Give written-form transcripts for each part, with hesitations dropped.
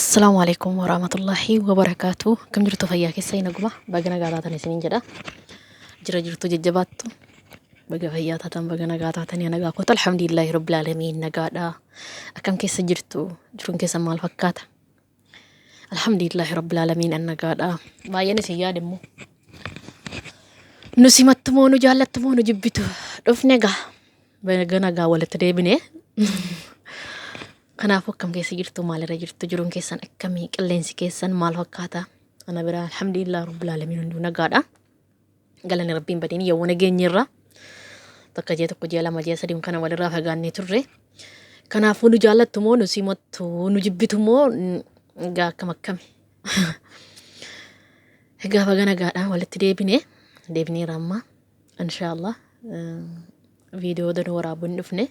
Assalaamu alaikum warahmatullahi wabarakaatu. Akkam jirtu, fayyaa keessa hin naguma? Baga nagaa taatan isiniin jedha. Jira jirtu jajjabaattu. Baga fayyaa taatan, baga nagaa taatan, yaa nagaa kootu, alhamdulillahi rabbil aalamiin, nagaadha. Akkam keessa jirtu? Jiruun keessa maal fakkaata? Alhamdulillahi rabbil aalamiin, an nagaadha. Baay'een isin yaade immoo. Nu simattu moo, nu jaallattu moo, nu jibbitu? Dhufne gaa. Baga nagaa walitti deebine. Kanaafuu akkam keessa jirtu, maalirra jirtu, jiruun keessan akkamii, qilleensi keessan maal fakkaata? Ana biraa alhamdulillah rabbil aalamiin, hunduu nagaadha. Galanni rabbiin badiin yeroo nageenyirra. Takka ji'a 1, ji'a 2, ji'a 3 kana walirraa fagaannee turre. Kanaafuu nu jaallattu moo, nu simattu, nu jibbitu moo, egaa akkam akkami? Egaa baga nagaadhaan walitti deebine, deebineera amma inshaallah viidiyoo danuu waraabuu hin dhufne.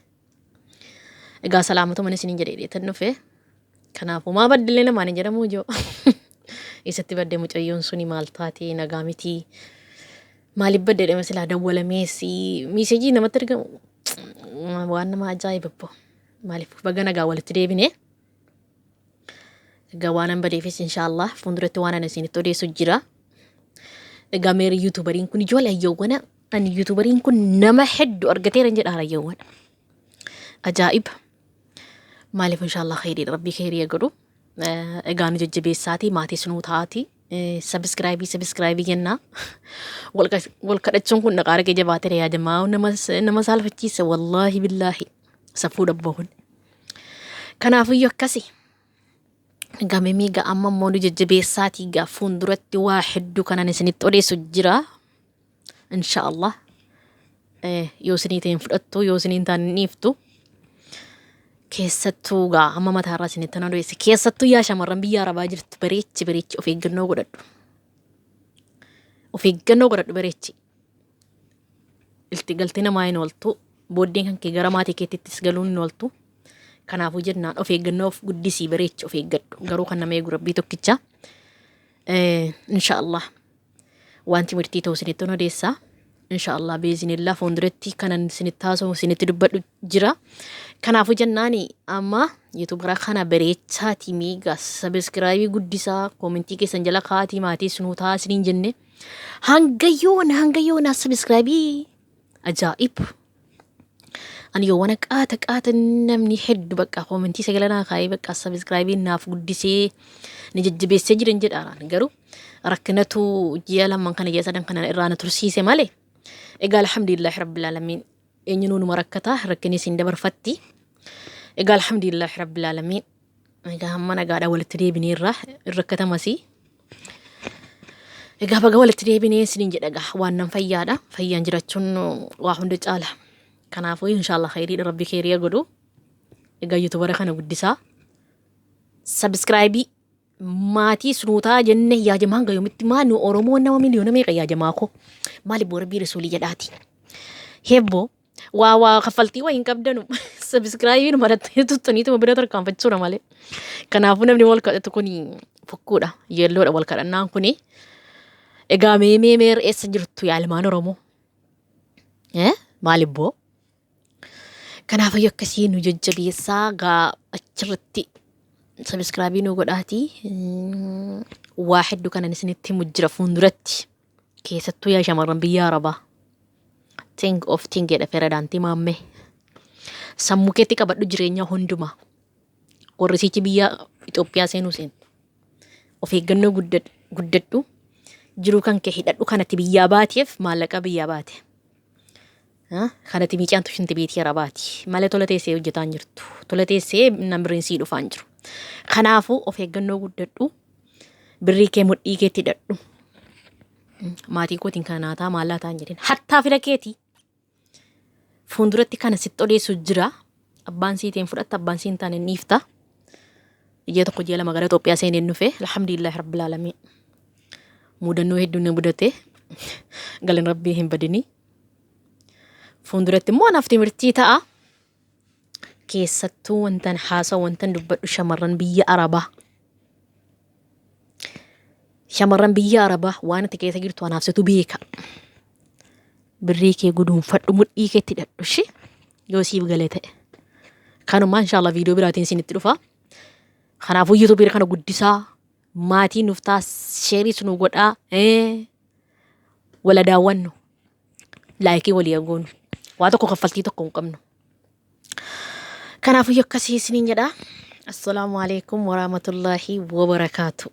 Egaa salaamatuma isiniin jedhee dheetan dhufe. Kanaafuu maa baddillee namaan hin jedhamu ijoo. Eessatti badde mucayyoon suni, maal taate, nagaa miti? Maaliif badde jedhame silaa dawwalamees message namatti ergamu waan nama ajaa'iba abbo. Maaliif, baga nagaa walitti deebine. Egaa waan an badeefis inshaallah fuulduratti waan ani isinitti odeessu jira. Egaa meeri YouTuberiin kun ijoollee ayyoowwana, ani YouTuberiin kun nama hedduu argateera jedha ayyoowwan. Ajaa'iba. Maaliif, inshaallah khayriidha, rabbii khayrii godhu. Egaa nu jajjabeessaatii maatii nuu taati. Subscribe subscribe jennaa. Wal kadhachuun kun dhaqaa argee jabaatee yaadamaa nama saalfachiisa, wallaahi billaahi safuu dhabbahuun. Kanaafiyyuu akkasi. Gamemii gaa amma immoo nu jajjabeessaatii gaa fuulduratti waa hedduu kanan isinitti odeessu jira. Inshaallah. Yoo isinii ta'e hin fudhattu, yoo isinii hin taane hin dhiiftu. Keessattuu gaa amma mataarraa isinitti nan odeesse. Keessattuu yaa shamarran biyya Arabaa jirtu, bareechi bareechi, of eeggannoo godhadhu. Of eeggannoo godhadhu bareechi. Ilti galtee namaa hin ooltu. Booddeen kan kee gara maatii keettittis galuun hin ooltu. Kanaafuu jennaan of eeggannoo of guddisii bareechi, of eeggadhu. Garuu kan nama eegu rabbii tokkicha. Inshaallah. Wanti timirtii ta'u isinitti odeessa. Inshaallah beezinillaa fuulduratti kanan isinitti haasa'u, isinitti dubbadhu jira. Kanaafuu jennaani amma YouTubera kana bareechaatii miigaa subscribe guddisaa, comment keessan jala kaatii maatii sunuu ta'a isiniin jenne. Hanga yoona subscribe ajaa'ib. Ani yoo wana qaata qaata namni hedduu bakka comment sagalee naa kaa'ee bakka subscribe naaf guddisee ni jajjabeessee jiran jedha, garuu rakkinatu ji'a 2 kana, ji'a 3 kana irraa na tursiise malee. Egaa alhamdulillahi rabbil aalamiin, eenyunuu numa rakkataa, rakkinni isin dabarfatti. Egaa alhamdulillahi rabbil aalamiin, egaa hamma nagaadhaan walitti deebineerra, hin rakkatamasii. Egaa baga walitti deebinee isiniin jedha, egaa waan nan fayyaadha. Fayyaan jiraachuun waa hunda caala. Kanaafuu inshaallah khayriidha, rabbi khayriya godhu. Egaa YouTubera kana guddisaa. Subscribe maatii sunuutaa jenne yaa jamaa, hanga yoomitti maa nu Oromoon nama miliyoona meeqa yaa jamaa koo? Maali boo, rabbii rasuulii jedhaati. Hebboo waa waa kaffaltii waa hin qabdanu, subscribe marattanii tuttaniituma bira tarkaanfachuudha malee. Kanaafuu namni wal kadhatu kun fokkuudha, yeelloodha wal kadhannaan kuni. Egaa mee mee mee, eessa jirtu yaa ilmaan Oromoo? Maali boo? Kanaafuu akkasii nu jajjabeessaa gaa, achirratti subscribe nu godhaatii, waa hedduu kanan isinitti himu jira fuulduratti. Keessattuu yaa shamarran biyya Arabaa. Think of think jedha Feredaantii maammee. Sammuu keetti qabadhu jireenya hundumaa. Warri sichi biyya Itoophiyaa seenuu seentu. Of eeggannoo guddadhu. Jiruu kan kee hidhadhu, kanatti biyyaa baateef maallaqa biyyaa baate. Kanatti miicaan tushinti beetii Arabaati. Malee tola teessee hojjetaa hin jirtu. Tola teessee namni sii dhufaa hin jiru. Kanaafuu of eeggannoo guddadhu. Birrii kee mudhii keetti hidhadhu. Maatii kootiin kana naataa maallaa ta'an jedhin. Hattaa fira keetii. Fuulduratti kana sitti odeessu jira. Abbaan sii ta'een fudhatta, abbaan sii hin taane hin dhiifta. Ji'a 1, ji'a 2 gara Itoophiyaa seeneen dhufe. Alhamdulillahi rabbil aalamiin. Mudannoo hedduun na mudate. Galan rabbii hin badini. Fuulduratti immoo anaaf timirtii ta'a. Keessattuu wantan haasa'u, wantan dubbadhu shamarran biyya Arabaa. Shamarran biyya Arabaa, waan ati keessa jirtu anaaf situ beeka. Birrii kee guduunfadhu, mudhii keetti hidhadhu ishee yoo siif galee ta'e. Kanuma, inshaallah viidiyoo biraatiin isinitti dhufa. Kanaafuu yuutuubii kana guddisaa maatii nuuf ta'a sheeriis nu godhaa wala daawwannu laayikii walii haa goonu waa tokko kaffaltii tokko hin qabnu. Kanaafuu akkasii isiniin jedha. Assalaamu alaikum warahmatullaahi wabarakaatu.